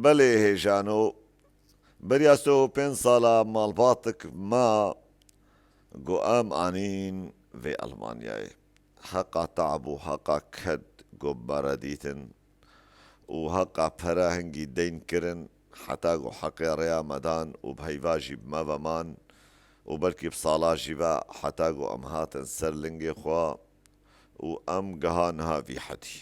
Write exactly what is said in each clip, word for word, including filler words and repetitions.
Belê hêjano, beriya sê û pênc sala malbatik ma ku em anîn vê Elmanyayê. Heqa te'b û heqa ked ku me re dîtin û heqa pere hingî deyn kirin, heta ku heqê rêya me dan û bi heyva jî bi me ve man û belkî bi sala jî ve heta ku em hatin ser lingê xwe û em geha niha vî hedî.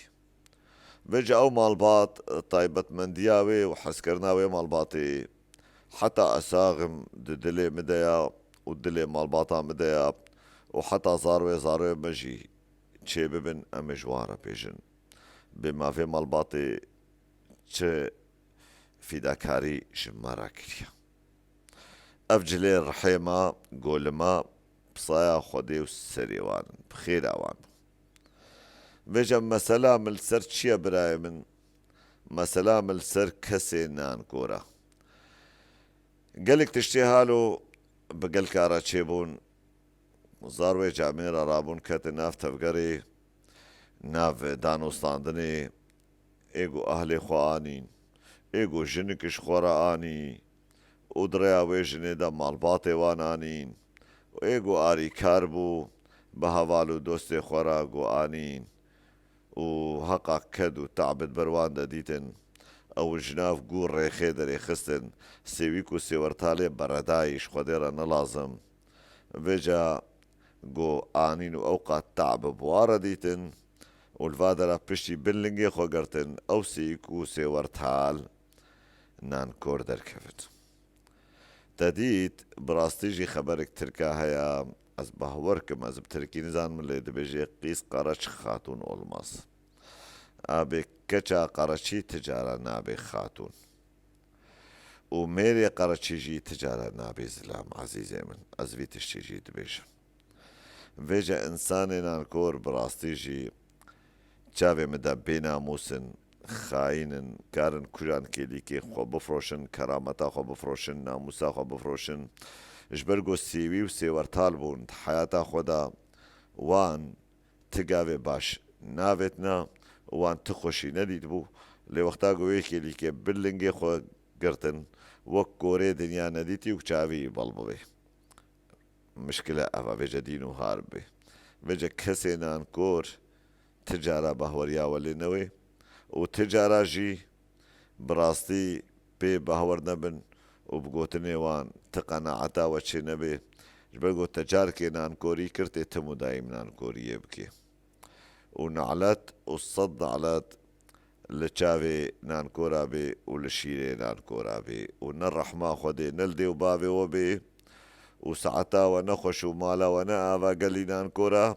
Vêca ew malbat, taybetmendiya wê û hezkirina wê malbatê heta esaxim di dilê min de ya û dilê malbata min de ya û heta zarwê zarwê me jî çêbibin, em ê ji wan re bêjin. Bê ma vê malbatê çi fîdakarî ji me re kiriye. Ev cilê rihê me, golima, pisaya Xwedê û serê wan in, bi xêra wan. Vêca mesela min li ser çi ye birayê min? Mesela min li ser kesê nankor e. Gelek tiştê halo bi gelka re çêbûn. Zarwê camê re rabûn ketin nav tevgerê, nav danûstandinê, ê ku ahlê xwe anîn, ê ku jinik ji xwe re anî û di rêya wê jinê de malbatê wan anîn û ê ku arîkar bû, bi heval û dostê xwe re ku anîn û heqa ked û te'b di ber wan de dîtin, ew ji nav gû rêxê derêxistin, sêwîk û sêwertalê beredayî ji Xwedê re ne lazim. Vêca ku anîn û ew qat te'b bi wan re dîtin û li va dera piştî bin lingê xwe girtin, ew sêwîk û sêwertal nankor derkevin. Te dît, bi rastî jî xeberek tirka heye, ez bahwer kim, ez bi tirkî nizanim lê dibêje qîz qereç xatûn olmaz. Abê keça qereçî ti cara nabê xatûn. Û mêrê qereçî jî ti cara nabê zilam, ezîzê min. Ez vî tiştî jî dibêjim. Vêca însanê nankor bi rastî jî çavê min de bênamûs in, xayîn in, karin kujan kêlîkê xwe bifroşin, kerameta xwe bifroşin, namûsa xwe bifroşin. Ji ber ku sêwî û sêwertal bûn di heyata xwe de, wan ti gavê baş navêtina û wan ti xweşî nedîtibû. Lê wexta ku wê kêlîkê bi lingê xwe girtin, wek korê dinya nedîtî û çavî bal bibê. Mişkile ev e, vêca dîn û har bê. Vêca kesê nankor ti cara bahweriya we lê newê û ti cara jî bi rastî pê bahwer nebin û bi gotinê wan ti qenaeta we çê nebê. Ji ber ku te carkê nankorî kir, tê tim û dayîm nankoriyê bikê. Û ne'let û sed ne'let li çavê nankora bê û li şîrê nankora bê û ne rehma Xwedê ne li dê û bavê we bê û saeta we ne xweş û mala we ne ava gelî nankora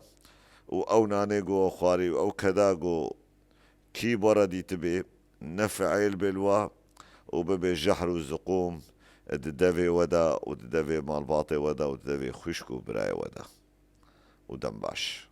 û ew nanê ku we xwarî û ew keda ku kî bo re dîtibê ne fi'êl bê li wa û bibe jehr û ziqûm di devê we de û di devê malbatê we de û di devê xwişk û birayê we de. Û dem baş.